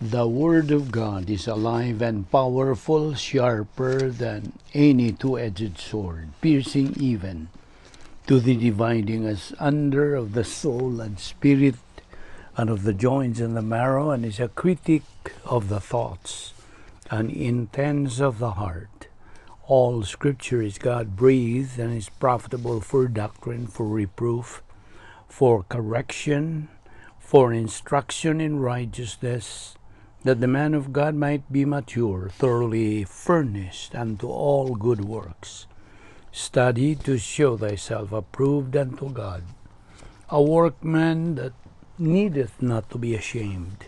The Word of God is alive and powerful, sharper than any two-edged sword, piercing even to the dividing asunder of the soul and spirit, and of the joints and the marrow, and is a critic of the thoughts and intents of the heart. All Scripture is God-breathed and is profitable for doctrine, for reproof, for correction, for instruction in righteousness, that the man of God might be mature, thoroughly furnished unto all good works. Study to show thyself approved unto God, a workman that needeth not to be ashamed,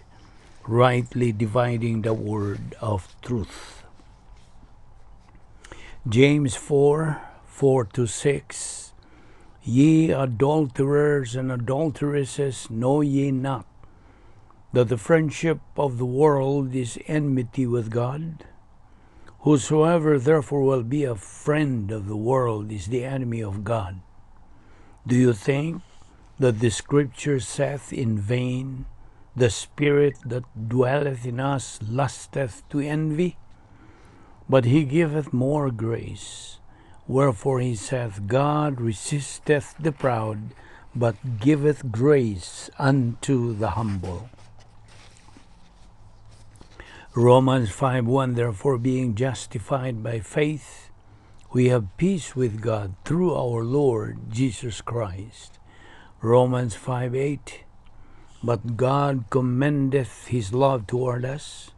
rightly dividing the word of truth. James 4:4-6. Ye adulterers and adulteresses, know ye not that the friendship of the world is enmity with God? Whosoever therefore will be a friend of the world is the enemy of God. Do you think that the Scripture saith in vain, the Spirit that dwelleth in us lusteth to envy? But he giveth more grace. Wherefore he saith, God resisteth the proud, but giveth grace unto the humble. Romans 5:1. Therefore, being justified by faith, we have peace with God through our Lord Jesus Christ. Romans 5:8. But God commendeth his love toward us,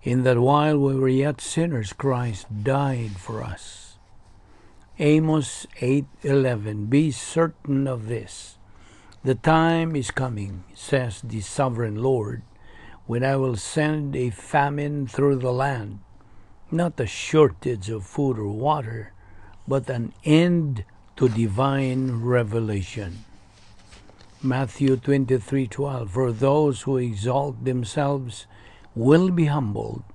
in that while we were yet sinners, Christ died for us. Amos 8:11. Be certain of this, the time is coming, says the sovereign Lord, when I will send a famine through the land, not a shortage of food or water, but an end to divine revelation. Matthew 23:12. For those who exalt themselves will be humbled,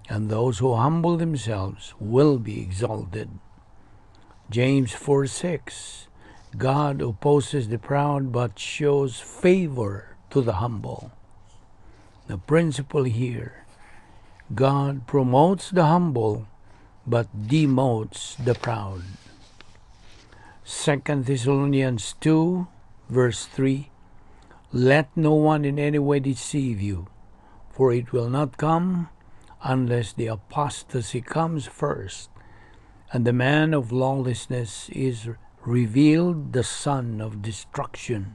and those who humble themselves will be exalted. James 4:6. God opposes the proud but shows favor to the humble. The principle here, God promotes the humble but demotes the proud. 2 Thessalonians 2 verse 3. Let no one in any way deceive you, for it will not come unless the apostasy comes first, and the man of lawlessness is revealed, the son of destruction.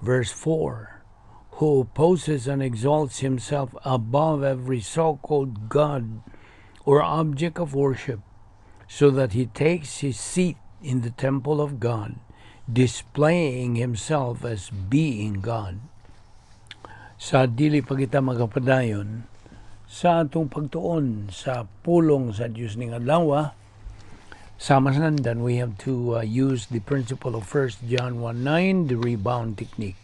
Verse 4. Who opposes and exalts himself above every so-called God or object of worship, so that he takes his seat in the temple of God, displaying himself as being God. Sa dili pa kita magapadayon sa atong pagtuon sa pulong sa Dios ning adlaw, sama sa nandan, we have to use the principle of 1 John 1:9, the rebound technique,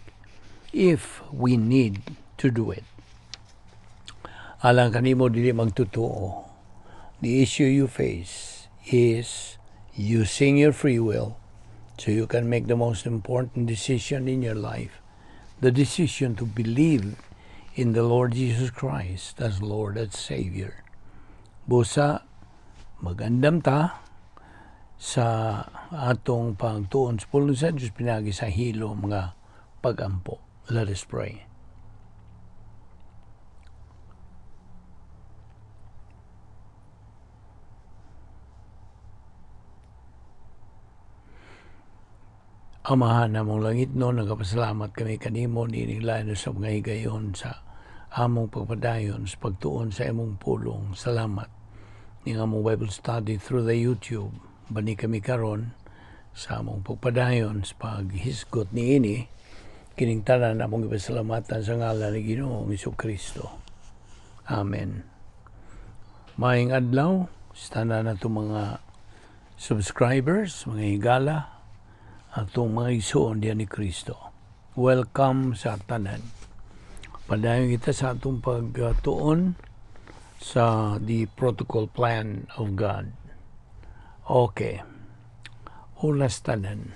if we need to do it. Alang kanimo dili magtotoo, the issue you face is using your free will so you can make the most important decision in your life, the decision to believe in the Lord Jesus Christ as Lord and Savior. Busa, magandam ta sa atong pagtuon sa pulong sa Diyos pinagi sa hilom nga pagampo. Let us pray. Amahan namong langit no, nagapasalamat kami kanimo niining lain sa mga higayon sa among pagpadayon sa pagtuon sa imong pulong. Salamat ning among Bible study through the YouTube. Bani kami karon sa among pagpadayon sa paghisgot niini, kining tanan among ipasalamatan sa ngalan ni Ginoong Kristo. Amen. Maayong adlaw sa tanan natong mga subscribers, mga higala, atong mga igsoon diyan ni Kristo. Welcome sa tanan. Padayon kita sa atong pagtuon sa the protocol plan of God. Okay. Ulas tanan.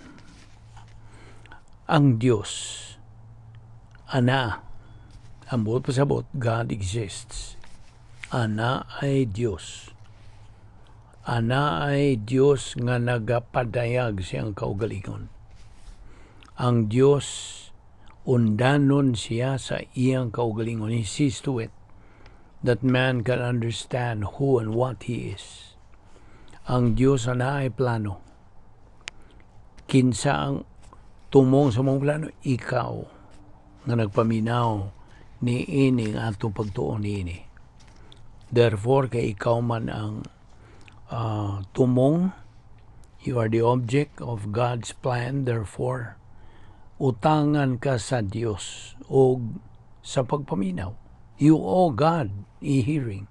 Ang Diyos, ana, Ang buot pasabot, God exists. Anaay Dios. Anaay Dios nga nagapadayag sa iyang kaugalingon. Ang Dios, undanon siya sa iyang kaugalingon. He sees to it that man can understand who and what He is. Ang Dios anaay plano. Kinsa ang tumong sa maong plano? Ikaw nga nagpaminaw ni ini nga atong pagtuon niini. Therefore, kay ikaw man ang tumong, you are the object of God's plan, therefore, utangan ka sa Dios o sa pagpaminaw. You owe God a hearing.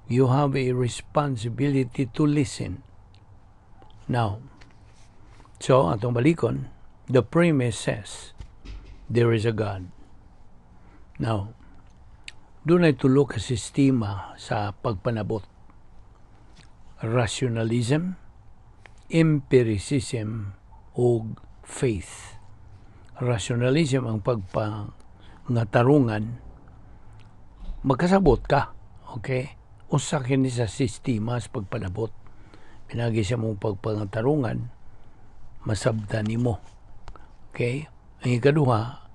You have a responsibility to listen. Now, so atong balikon, the premise says there is a God. Now, dunay tulo ka sistema sa pagpanabot: rationalism, empiricism, ug faith. Rationalism ang pagpangatarungan, magkasabot ka, okay? Usa kini sa sistema sa pagpanabot. Pinagi sa imong pagpangatarungan, masabtan nimo. Okay? Ang ikaduha,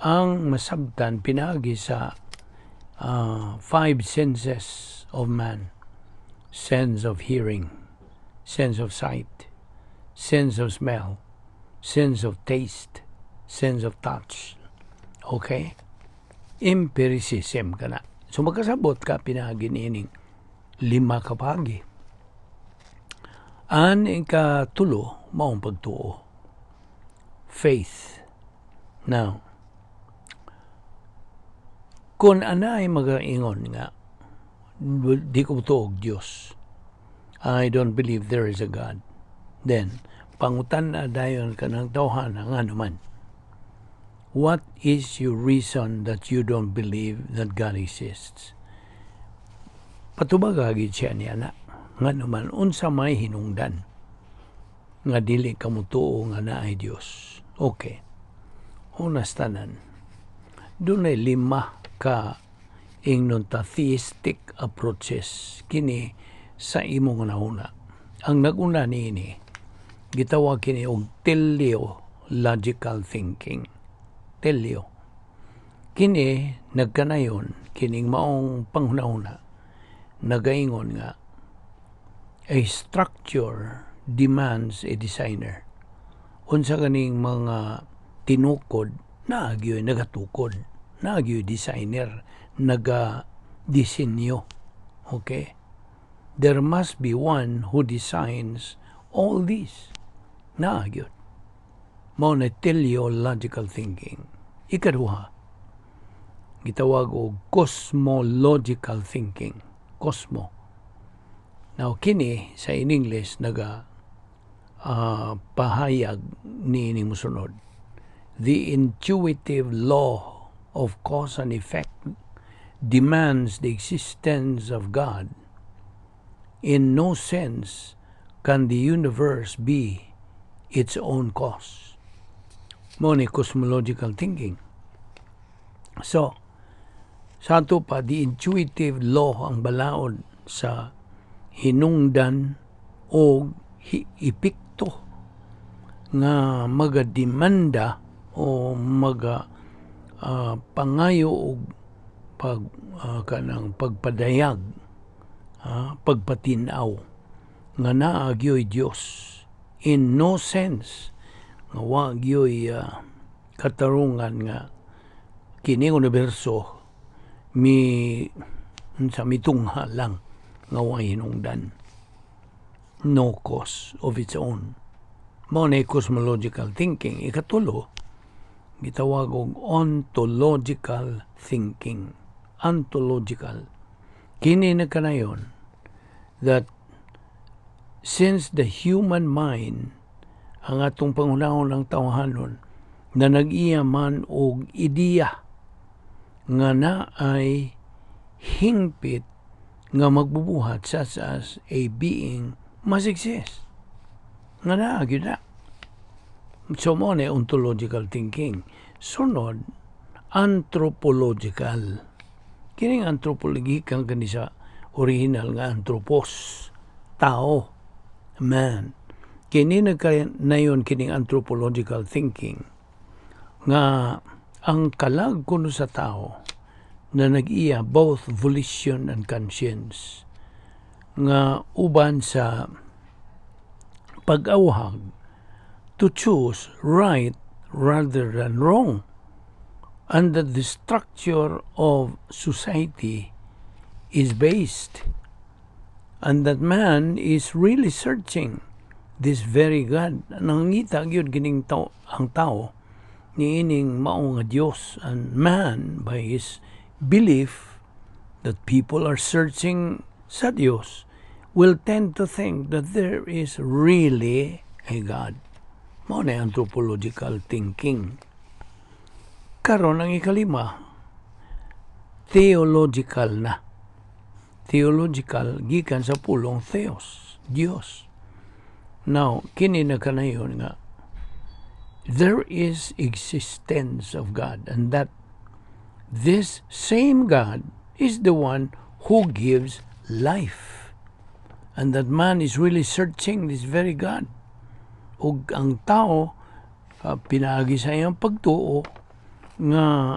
ang masabtan pinagi sa five senses of man. Sense of hearing, sense of sight, sense of smell, sense of taste, sense of touch. Okay? Empiricism kana. So magkasabot ka pinagi niining lima ka paagi. Ang ikatulo, maong pagtuo. Faith. Now, kung anay magaingon nga, "Di ko tuo og Diyos. I don't believe there is a God." Then, pangutan-a dayon kanang tawhana, "Ngano man? What is your reason that you don't believe that God exists?" Patubaga gyud siya niya na. Ngano man, unsa may hinungdan nga dili ka mutuo nga naay Dios? Okay. Una sa tanan, dunay lima ka ingnon ta theistic approaches kini sa imong hunahuna. Ang naguna niini, gitawag kini og teleological thinking. Teleo. Kini nagkanayon kining maong panghunahuna, nagaingon nga a structure demands a designer. Unsa kaning mga tinukod, naa gyoy nagatukod, naa gyoy designer, naga disenyo. Okay? There must be one who designs all this. Naa gyud. Mao na teleological thinking. Ikaduha, gitawag og cosmological thinking. Cosmo. Now, kini sa in English naga pahayag ni musunod: The intuitive law of cause and effect demands the existence of God. In no sense can the universe be its own cause. Mao ni cosmological thinking. So, sa ato pa, the intuitive law, ang balaod sa hinungdan o epekto nga magademanda o maga pangayo og pag kanang pagpadayag, pagpatin-aw nga naa gyoy Dios. In no sense nga wa gyoy katarungan nga kini universo mi unsa mitungha lang nga way hinungdan, no cause of its own. Mao na cosmological thinking. Ikatulo, gitawag og ontological thinking. Ontological kini nagkanayon that since the human mind, ang atong panghunahon ng tawhanon na nag-iya man og ideya nga naay hingpit nga magbubuhat, such as a being must exist, nga naa gyud na. So mao na ontological thinking. Sunod Anthropological. Kining anthropological kani sa original nga anthropos, tao, man. Kini nagkanayon kining anthropological thinking nga ang kalag kuno sa tao na nag-iya both volition and conscience nga uban sa pag-awhag to choose right rather than wrong, and that the structure of society is based and that man is really searching this very God. Nangita gyud kining tao, ang tao niining mao nga Dios, and man by his belief that people are searching sa Dios will tend to think that there is really a God. Mao na anthropological thinking. Karon, ang ikalima, theological na. Theological gikan sa pulong theos, Dios. Now, kini na kanayon nga there is existence of God and that this same God is the one who gives life. And that man is really searching this very God. Ug ang tao pinaagi sa iyang pagtuo nga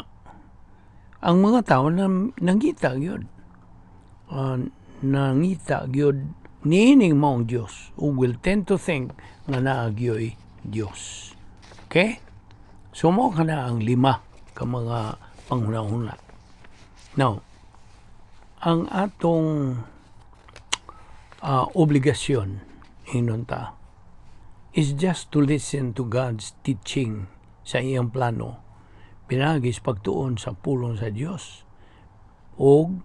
ang mga tao na nangita gyud niining maong Dios ug will tend to think nga naa gyoy Dios. Okay? So mao kana ang lima ka mga panghuna-huna. Now, ang atong obligasyon, ingnon ta, is just to listen to God's teaching sa iyang plano pinaagi sa pagtuon sa pulong sa Dios o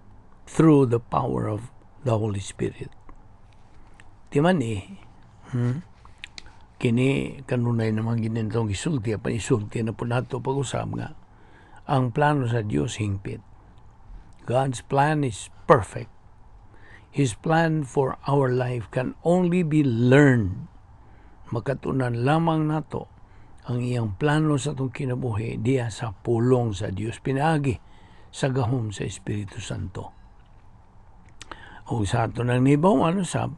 through the power of the Holy Spirit. Di man eh, Kini kanunay naman ginintong gisulti, apan isulti na po nato pag-usab nga ang plano sa Dios hingpit. God's plan is perfect. His plan for our life can only be learned. Makatunan lamang nato ang iyang plano sa atong kinabuhi diya sa pulong sa Dios pinaagi sa gahom sa Espiritu Santo. O sa ato nang nibaw ano sab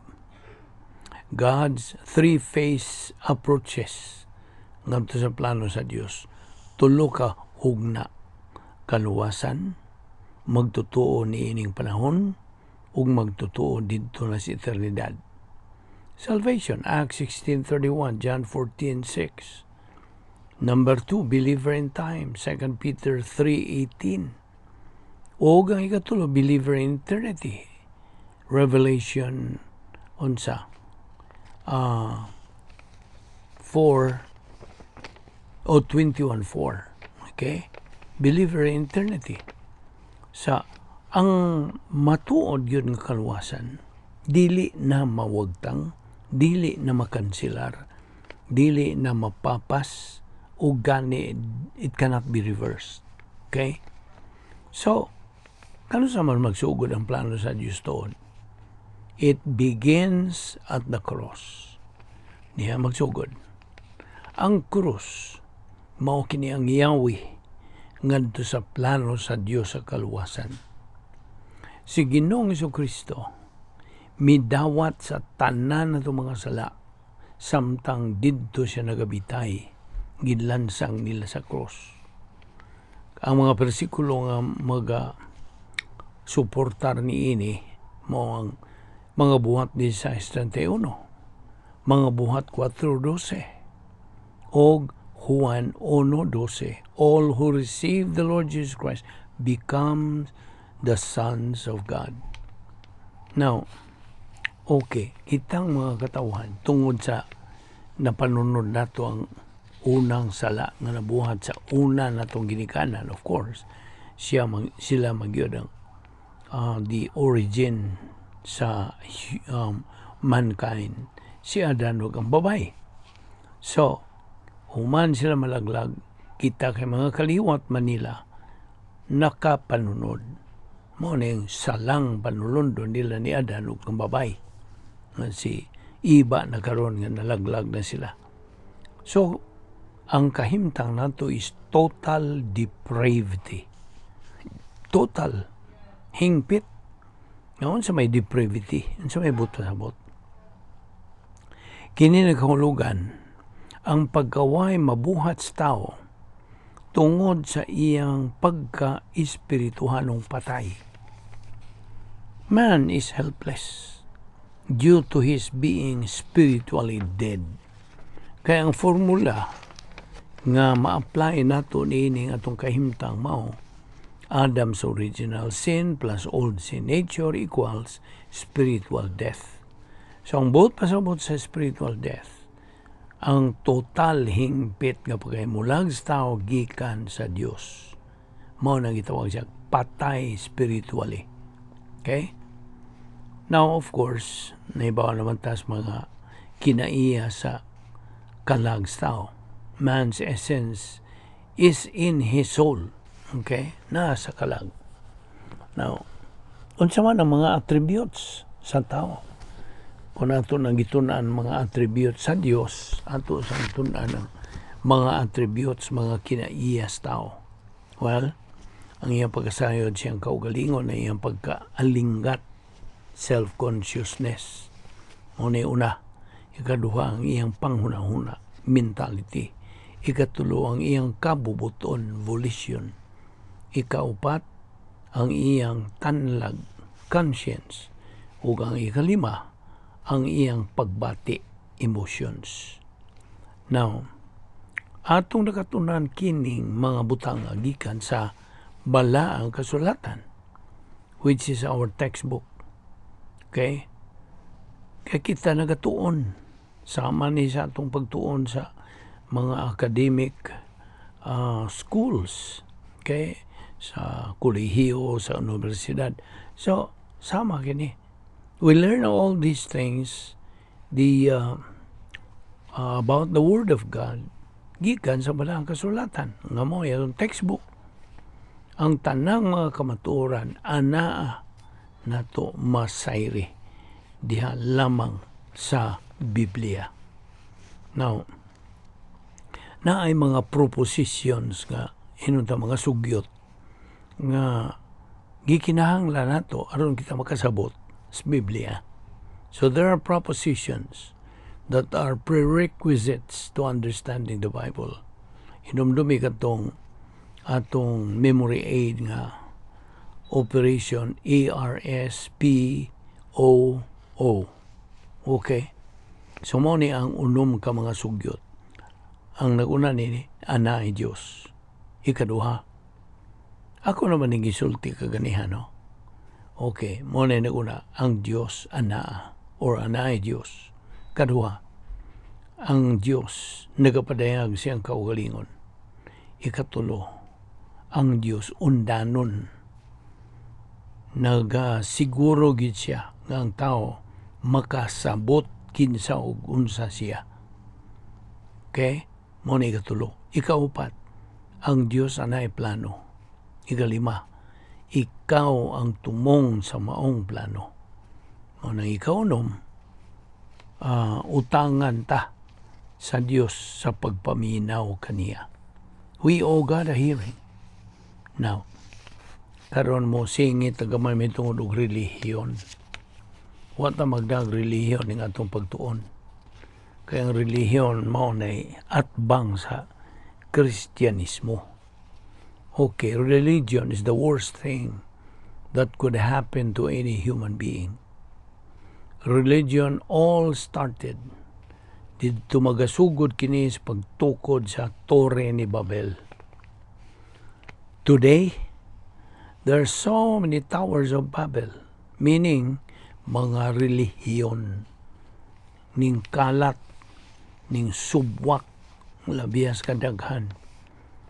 God's three-phase approaches ngadto sa plano sa Dios. Tulo ka hugna: kaluwasan, magtutuo niining panahon, ug magtutuo didto na sa eternidad. Salvation, Acts 16:31, John 14:6. Number two, believer in time, 2 Peter 3:18. O ang ikatulo, believer in eternity, Revelation unsa? 4 o 21:4. Okay? Believer in eternity. Sa ang matuod yun nga kaluwasan, dili na mawagtang, dili na makansilar, dili na mapapas, o gani it cannot be reversed. Okay? So, kanus-a man magsugod ang plano sa Diyos tuod? It begins at the cross. Diha magsugod. Ang krus, mao kini ang yawi ngadto sa plano sa Dios sa kaluwasan. Si Ginoong Kristo midawat sa tanan nato mga sala samtang didto siya nagabitay, ginlansang nila sa cross. Ang mga bersikulo nga maga suportar niini mao ang Mga Buhat 16:31, Mga Buhat 4:12, og Juan 1:12. All who receive the Lord Jesus Christ become the sons of God. Now, okay, kitang mga katawhan, tungod sa napanunod nato ang unang sala nga nabuhat sa una natong ginikanan, of course, sila magyud ang the origin sa mankind, si Adan ug ang babae. So, human sila malaglag, kita kay mga kaliwat Manila nakapanunod. Mao ning salang panulundo nila ni Adan ug ang babae. Nga si Iba na karon nga nalaglag na sila. So, Ang kahimtang nato is total depravity. Total. Hingpit. Nga unsa may depravity? Unsa may buot pasabot? Kini nagkahulugan ang pagkaway mabuhat sa tao tungod sa iyang pagka-espirituhanong patay. Man is helpless due to his being spiritually dead. Kaya ang formula nga ma-apply nato niining atong kahimtang mao Adam's original sin plus old sin nature equals spiritual death. So ang buot pasabot sa spiritual death, ang total hingpit nga pagkahimulag sa tao gikan sa Dios. Mao nang gitawag siya patay spiritually. Okay? Now, of course, naibaw naman tas mga kinaiya sa kalag sa tao. Man's essence is in his soul. Okay? Nasa kalag. Now, unsa man ang mga attributes sa tao? Kung ato nang gitun-an mga attributes sa Dios, ato sa tun-an ang mga attributes, mga kinaiya sa tao. Well, ang iyang pagkasayod, siyang kaugalingon, ang iyang pagkaalinggat, self-consciousness. Mao una. Ikaduha, ang iyang panghunahuna, mentality. Ikatulo, ang iyang kabubuton, volition. Ikaupat, ang iyang tanlag, conscience. Ug ang ikalima, ang iyang pagbati, emotions. Now, atong nakatunan kining mga butang gikan sa Balaang Kasulatan, which is our textbook. Okay? Kaya kita nagatuon sama ni sa atong pagtuon sa mga academic schools. Okay? Sa kolehiyo, sa universidad. So, sama kini. We learn all these things the about the Word of God gikan sa Balaang Kasulatan nga mao atong textbook. Ang tanang mga kamatuoran anaa nato masayri diha lamang sa Biblia. Now, naay mga propositions nga inunta mga sugyot nga gikinahanglan nato aron kita makasabot sa Biblia. So there are propositions that are prerequisites to understanding the Bible. Hinumdumi katong atong memory aid nga operation ERSPOO. Okay. So mao ni ang unom ka mga sugyot. Ang naguna nini, anaay Dios. Ikaduha, ako naman ning gisulti kaganiha, no? Okay, mao na naguna, ang Dios anaa or anaay Dios. Kaduha, ang Dios nagapadayag siyang kaugalingon. Ikatulo, ang Dios undanon. Nagasiguro gid siya nga ang tao makasabot kinsa ug unsa siya. Okay? Mao na ikatulo. Ikaupat, ang Dios anay plano. Ikalima, ikaw ang tumong sa maong plano. Mao nang ikaunom, utangan ta sa Dios sa pagpaminaw kaniya. We owe God a hearing. Now, karon mo singit gamay may tungod og relihiyon. Wa ta magdag relihiyon ning atong pagtuon. Kaya ang relihiyon mao nay atbang sa Kristyanismo. Okay, religion is the worst thing that could happen to any human being. Religion all started didto, magasugod kini sa pagtukod sa Tore ni Babel. Today, there are so many towers of Babel, meaning mga relihiyon ning kalat ning subwak labiyas kadaghan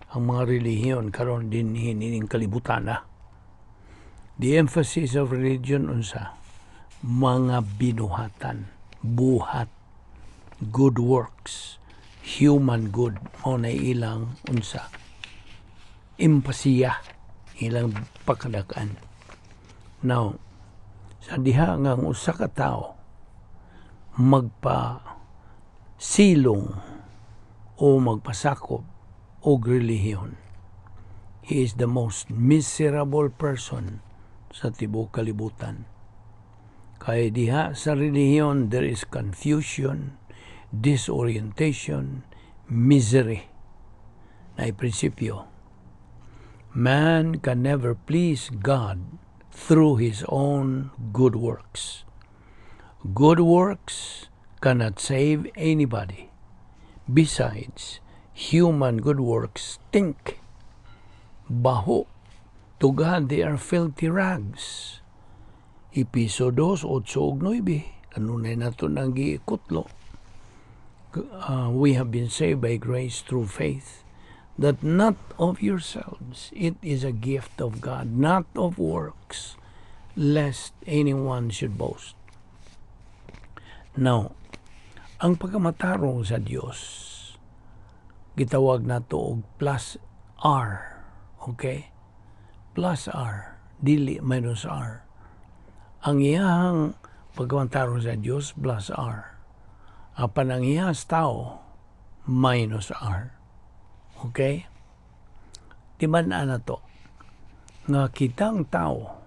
ang mga relihiyon karon dinhi nining kalibutan na. The emphasis of religion, unsa? Mga binuhatan, buhat, good works, human good, mao na ilang unsa? Empasiya, ilang pakadak-an. Now, sa diha nga ang usa ka tawo magpa silong o magpasakop og relihiyon. He is the most miserable person sa tibuok kalibutan. Kay diha sa relihiyon, there is confusion, disorientation, misery. Na prinsipyo. Man can never please God through his own good works. Good works cannot save anybody. Besides, human good works stink. Baho. To God, they are filthy rags. Episo 2, 8 ug 9. Kanunay nato nang giikutlo. We have been saved by grace through faith, that not of yourselves, it is a gift of God, not of works, lest anyone should boast. Now, ang pagkamatarong sa Dios, gitawag nato og plus R. Okay? Plus R, dili minus R. Ang iyang pagkamatarong sa Dios, plus R. Apan ang iyang tao, minus R. Okay? Timan-an nato nga kitang tao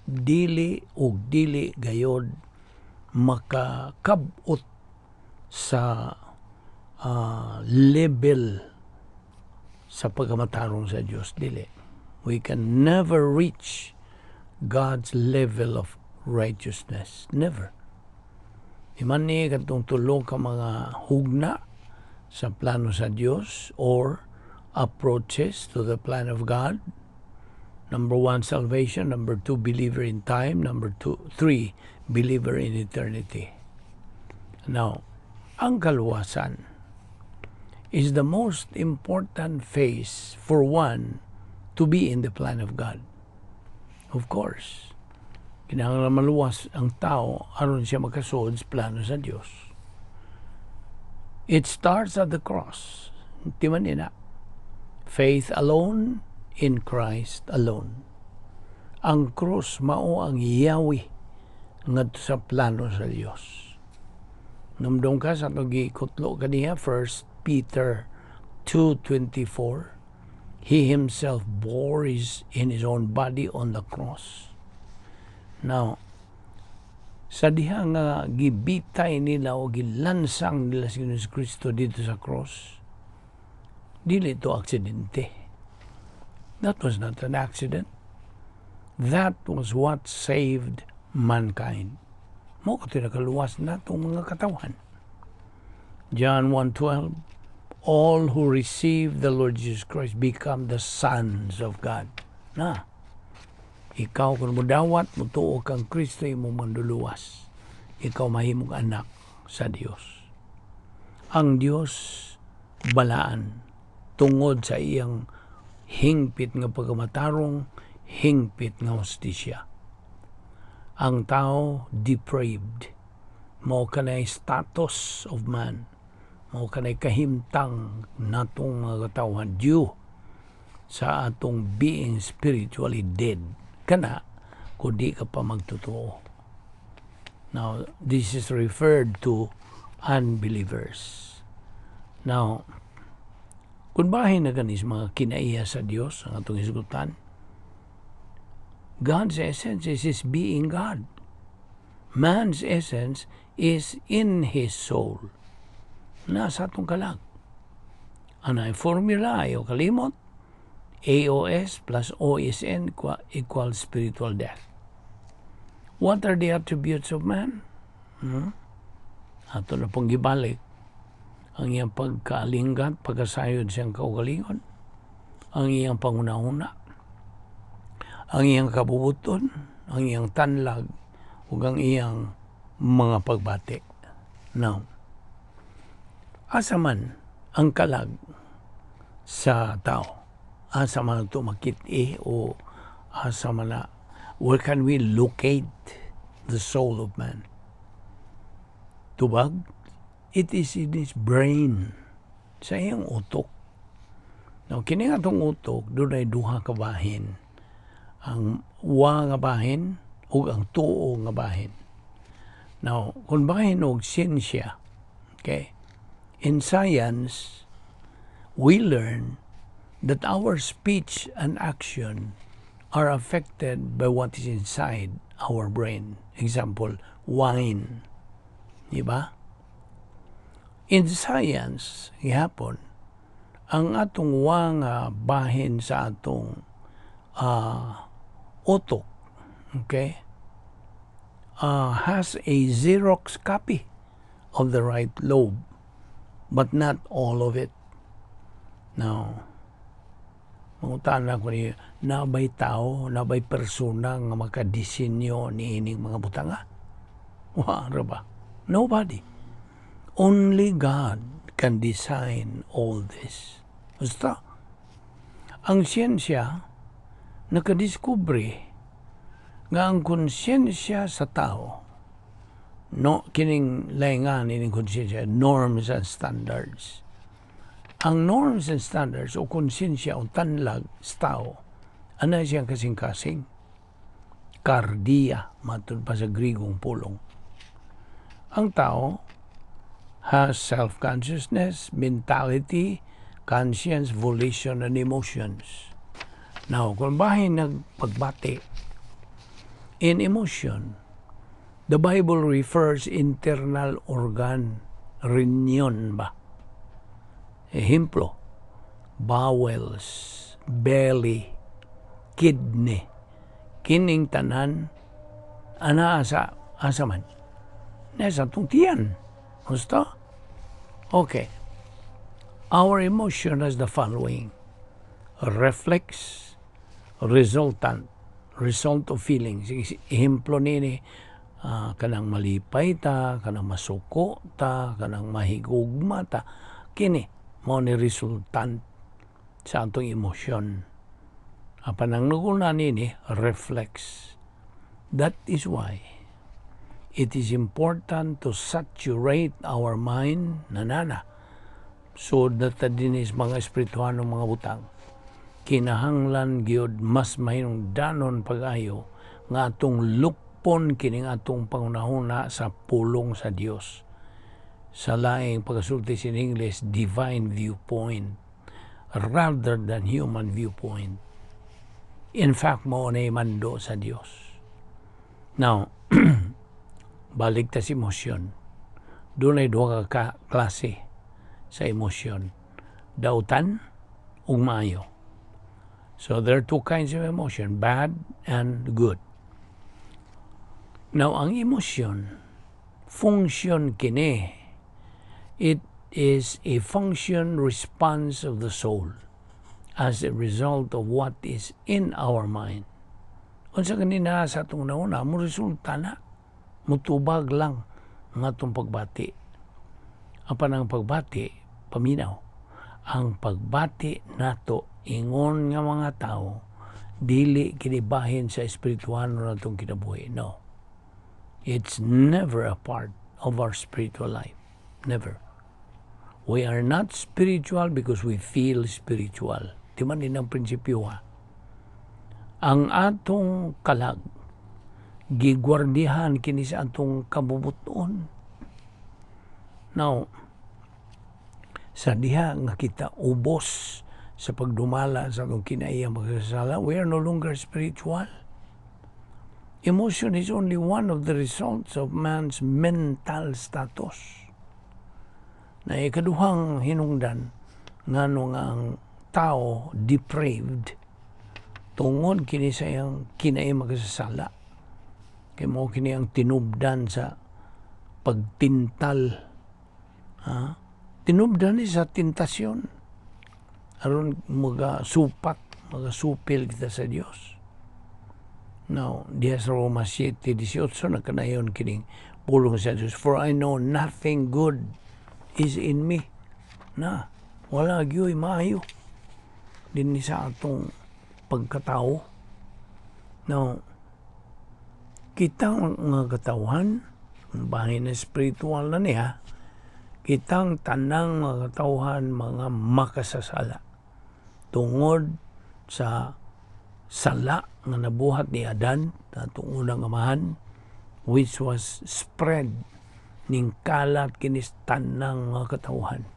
dili ug dili gayod makakabot sa level sa pagkamatarong sa Dios, dili. We can never reach God's level of righteousness. Never. Di man ni katong tulo ka mga hugna sa plano sa Dios or approaches to the plan of God. Number one, salvation. Number two, believer in time. Number two, three, believer in eternity. Now, ang kaluwasan is the most important phase for one to be in the plan of God. Of course, kinahanglan maluwas ang tao aron siya makasuod sa plano sa Dios. It starts at the cross. Timan na. Faith alone in Christ alone. Ang cross mao ang yawi ngadto sa plano sa Dios. Numdum ka sa atong gikutlo kaniya, 1 Peter 2:24, "He himself bore his in his own body on the cross." Now, sa diha nga gibitay nila o gilansang nila si Jesus Kristo dito sa cross, dili ito aksidente. That was not an accident. That was what saved mankind. Mao kato nakaluwas natong mga katawan. John 1:12, "All who receive the Lord Jesus Christ become the sons of God." Na, ikaw kung mudawat, mutuo kang Kristo imong manluluwas, ikaw mahimong anak sa Dios. Ang Dios balaan tungod sa iyang hingpit nga pagkamatarong, hingpit nga hustisya. Ang tao depraved. Mao kanay status of man. Mao kanay kahimtang natong mga katawhan due sa atong being spiritually dead. Kana, kung di ka pa magtotoo. Now, this is referred to unbelievers. Now, kung bahin na ganis mga kinaiya sa Dios ang atong hisgutan, God's essence is His being God. Man's essence is in his soul. Nasa atong kalag. Anay formula, ayaw kalimot. AOS plus OSN equals spiritual death. What are the attributes of man? Ato na pong gibalik ang iyang pagkaalinggat, pagkasayod siyang kaugalingon, ang iyang pangunahuna, ang iyang kabubuton, ang iyang tanlag, ug ang iyang mga pagbati. Now, asa man ang kalag sa tao? Asa man ito makit-i o asa man na, where can we locate the soul of man? Tubag, it is in his brain, sa iyang utok. Now, kini nga atong utok, dunay duha ka bahin. Ang wa nga bahin ug ang tuo nga bahin. Now, kung bahin og siyensya, okay, in science, We learn that our speech and action are affected by what is inside our brain. Example, wine. Di ba? In science, gihapon, ang atong nga bahin sa atong utok, okay, has a Xerox copy of the right lobe, but not all of it. Now, mangutana ko niyo, naa bay tao, naa bay persona nga makadisenyo ni ining mga butanga? Wa ba? Nobody. Only God can design all this. Basta, ang siyensya nakadiskubre nga ang konsyensya sa tao, no, kining laingan ining konsyensya, norms and standards. Ang norms and standards o konsyensya o tanlag sa tao, ana siyang kasing-kasing. Kardia, matud pa sa Grigong pulong. Ang tao has self-consciousness, mentality, conscience, volition, and emotions. Now, kung bahin nagpagbati, in emotion, the Bible refers internal organ, rinyon ba? Ehemplo, bowels, belly, kidney, kining tanan, ana asa, asa man? Nasa atong tiyan. Gusto? Okay. Our emotion has the following: reflex, resultant, result of feelings. Ehemplo nini, kanang malipay ta, kanang masuko ta, kanang mahigugma ta. Kini, mao ni resultant sa atong emosyon. Apan ang naguna nini, reflex. That is why it is important to saturate our mind nanana so that dinis mga espirituhanong mga butang, kinahanglan gyud mas mahinungdanon pag-ayo nga atong lukpon kining atong pangunahuna sa pulong sa Dios. Sa laing pagkasulti in English, divine viewpoint rather than human viewpoint. In fact, mao na mando sa Dios. Now, balik ta sa emosyon. Dunay duha ka klase sa emosyon: dautan ug maayo. So there are two kinds of emotion, bad and good. Now, ang emosyon, function kini. It is a function response of the soul as a result of what is in our mind. Unsa kanina sa atong nauna, mo resulta na. Mutubag lang ang atong pagbati. Apan ang pagbati, paminaw. Ang pagbati nato ingon nga mga tao, dili kini bahin sa espirituano natong kinabuhi. No. It's never a part of our spiritual life. Never. We are not spiritual because we feel spiritual. Di man din ang prinsipyo ha. Ang atong kalag, gigwardihan kini sa atong kabubuton. Now, sa diha nga kita ubos sa pagdumala sa atong kinaiyang pagkasala, we are no longer spiritual. Emotion is only one of the results of man's mental status. Na ikaduhang hinungdan ngano nga ang tao depraved, tungod kini sa iyang kinai makasasala. Kay mao kini ang tinubdan sa pagtintal. Ha? Tinubdan ni sa tentasyon. Aron mga supak, mga supil kita sa Dios. Now, diha sa Roma 7:18, nagkanayon kining pulong sa Dios. "For I know nothing good is in me." Na, wala gyoy maayo din ni sa atong pagkatao. Now, kitang mga katawhan, ang bahin na spiritual na niya, kitang tanang mga katawhan mga makasasala. Tungod sa sala nga nabuhat ni Adan, atong unang amahan, which was spread ning kalat kinis tanang mga katawhan.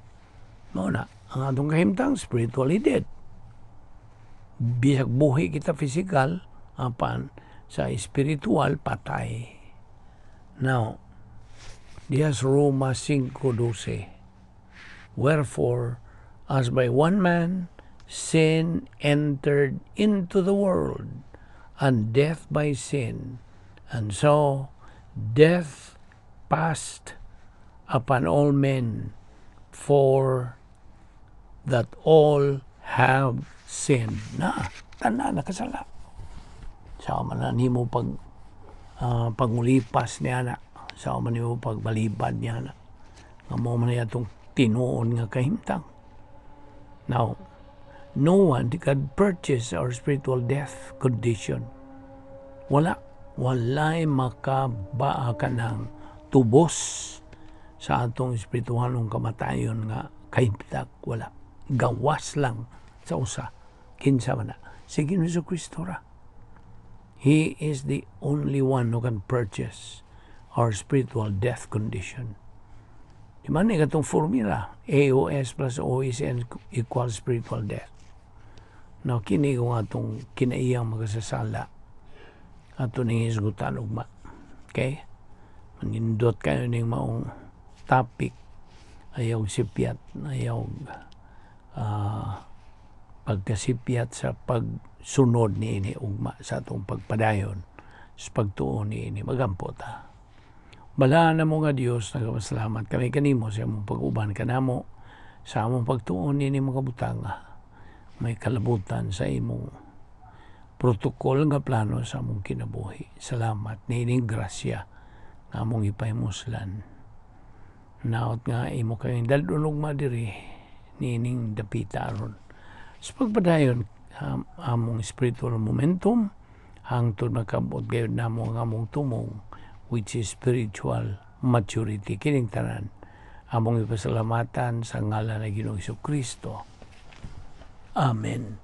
Mao na, Ang atong kahimtang, spiritually dead. Bisag buhi kita physical, apan sa spiritual, patay. Now, diha sa Roma 5:12, "Wherefore, as by one man sin entered into the world, and death by sin, and so death passed upon all men, for that all have sinned." Na, tanan nakasala. Sa man na nimo pangulipas niya na, sa man nimo pagbalibad niya na, nga mao man atong tinuod nga kahimtang. Now, no one can purchase our spiritual death condition. Wala. Walay makabaa kanang tubos sa atong espiritualong kamatayon nga kahimtang. Wala. Gawas lang sa usa. Kinsa man na? Si Ginoong Kristo ra. He is the only one who can purchase our spiritual death condition. Di man ni katong formula, AOS plus OSN equals spiritual death. Now, kini kung atong kinaiyang makasasala, ato ning hisgutan ugma. Okay? Manindot kayo ning maong topic, ayaw sipyat, ayaw pagkasipyat sa pagsunod ni ini ugma sa atong pagpadayon sa pagtuo ni ini. Magampo ta. Balaan mo nga Dios, nagapasalamat kami kanimo sa imong pag-uban kanamo sa among pagtuon niini mga butanga may kalabutan sa imong protocol nga plano sa among kinabuhi. Salamat niining grasya nga among ipahimuslan. Naot nga imo kami dal-on ugma diri niining dapita aron sa pagpadayon among spiritual momentum hangtod makabot gayud namo ang among tumong, which is spiritual maturity. Kining tanan among ipasalamatan sa ngalan ng Ginoong Kristo. Amen.